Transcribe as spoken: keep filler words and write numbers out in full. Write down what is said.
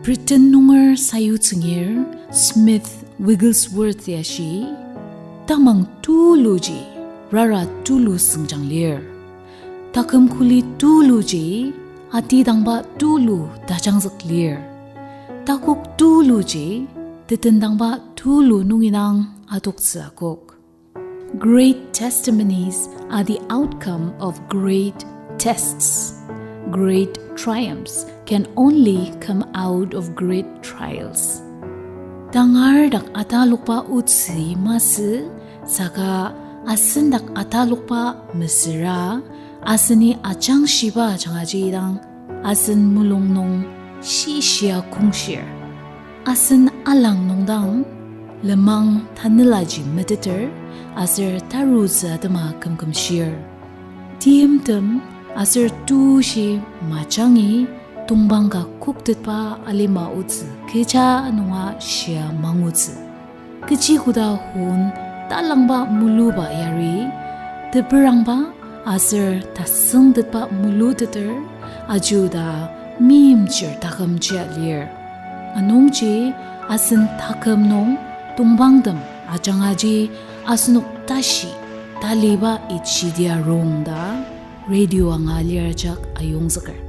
Britain nunger sayutsüngir Smith Wigglesworth ya shi, tamang tuluji rara tulu süngjang lir. Taküm kuli tuluji atidangba tulu tajangzük lir. Takok tuluji tetendangba tulu nungi dang adoktsü akok. Great testimonies are the outcome of great tests. Great triumphs can only come out of great trials. Tangar dak atalokba otsü masü, saka asen dak atalokba mesüra, aseni ajangshiba ajangaji dang asen mulung nung shishia kongshir. Asen alang nung dang lenmang tanelaji meteter aser tarutsü atema kümkümshir. Timtem aser tushi majangi tongpang ka koktetba alima otsü kecha nunga shia mangutsü. Kechi koda hon talangba muluba yari, teperangba aser tasüngtetba muluteter, ajuda meimchir takümjia lir. Anungji asen taküm nung tongpangtem ajangaji asenok tashi taliba itshidia rong ta radio anga lir ajak ayongzüker.